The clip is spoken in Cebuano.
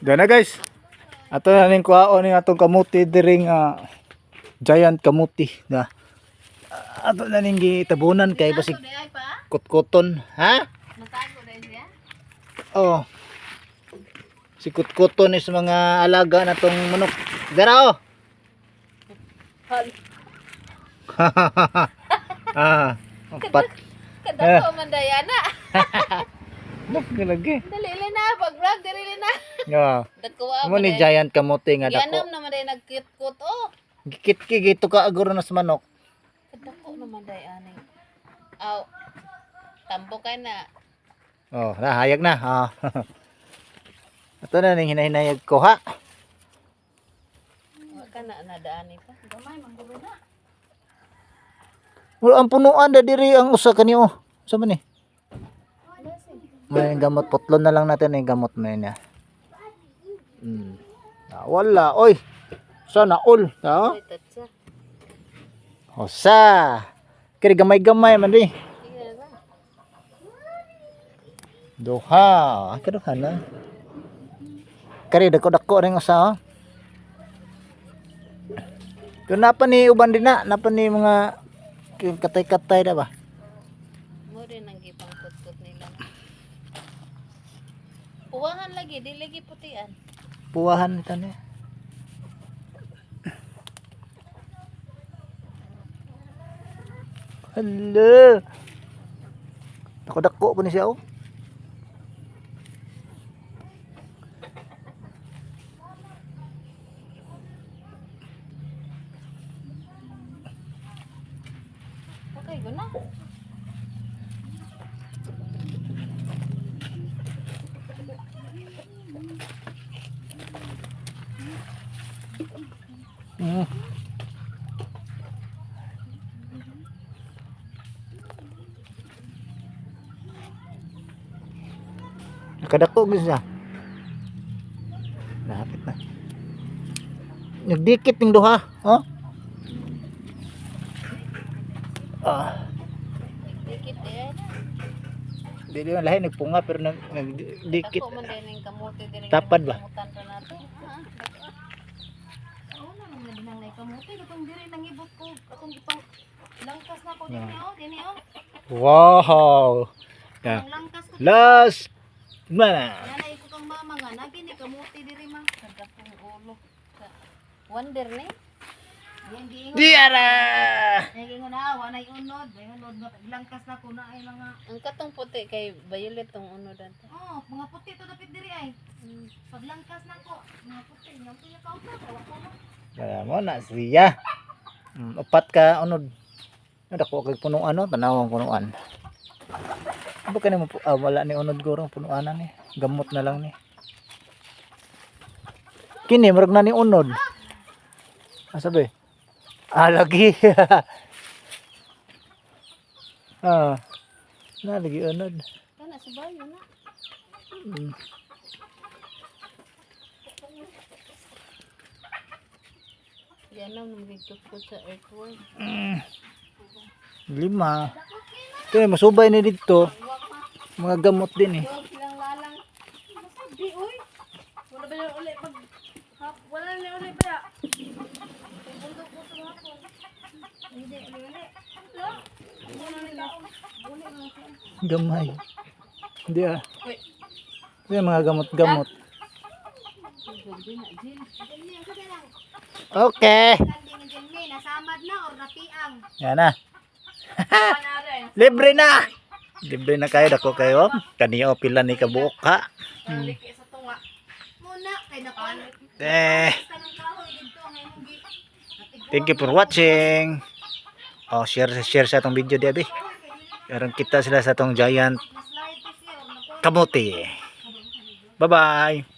Diyan na, guys. Ato na ning kuhaon ning atong kamuti diri nga giant kamuti na. Ato na ning gitabunan kay basig Natago day pa? kutkuton, ha? Natago day siya? Oh. Si kutkuton is mga alaga na tong manok. Dara oh. Hal. Ah, pat. Kadako man dayana. Nak lagi. Dali na pag vlog dili na. Yeah. Dako Mo ni giant kamote nga dako. Yanam naman day nagkit-kut oh. Gikit-ki gito ka aguro na sa manok. Kadako naman day ani. Aw. Tambo kay na. Oh, nahayag na. Ah. Ito na ning hinahinayag ko ha. Wa ka na nadaani pa. Gamay man gud na. Wala ang punuan da diri ang usa kani oh. Sa man ni? May gamot, putlon na lang natin yung gamot na yun. Ah. Ah, wala oy. Sana all. Ha? Oy, tatsa. Osa. Kiri gamay-gamay man di. Sige na. Duha. Ah, kaduha na. Kari dako-dako rin usa oh. Kung napa ni uban din na, napa ni mga katay-katay na ba? Mo rin ang gipangkutkot nila. Puwahan lagi, di lagi putian. Puwahan ito ni. Hello. Dako-dako po ni siya oh. Okay, guna. Nakadako gyud siya. Lapit na. Nagdikit ning duha, oh. Ah, Dikit eh. dili man lahi nagpunga pero nagdikit. Dako man din ang kamote diri. Tapad ba? Kamutan pa nato. Ah, dako. Una man din ang kamote katong diri nangibot ko atong ipang langkas na ko dinhi oh, dinhi oh. Wow. Yeah. Ang langkas ko. Last mana. Nanay ko kang mama nga nagi ni kamote diri ma. Kadakong ulo. Wonder ni. Yang giingon. Diara. Yang giingon na wa nay unod, may unod nga langkas na ko na ay mga Ang katong puti kay violet tong uno danto. Oh, mga puti to dapit diri ay. Paglangkas na ko, mga puti nga tuya ka uta, wa ko no. Wala mo na siya. Upat ka unod. Dako kay punuan no, tanawang punuan. Ba kani mo ah, wala ni unod guro punuan na ni. Gamot na lang ni. Kini murag na ni unod. Asa ba? Ah, lagi. Ah. Na lagi unod. Kana sa bayo na. Yan ang nagkukot sa earthworm. Lima. Kaya masubay ni dito. Mga gamot din eh. Huwag silang lalang. Di oy. Wala ba yung uli pag hap, wala na uli ba? Bundok ko sa hapon. Hindi uli uli. Wala. Wala nila. Wala na siya. Gamay. Hindi ah. Kaya mga gamot-gamot. Okay. Nasamad na or napiang. Yan na. Libre na. Libre na kayo dako kayo. Kaniyo pila ni kabuok ha. Muna kay nakuan. Eh, Tanong kahoy didto ang imong gi. thank you for watching. Oh, share share sa atong video diabi. Aron kita sila sa atong giant Naslide to siya or nakuan. kamote. Bye-bye.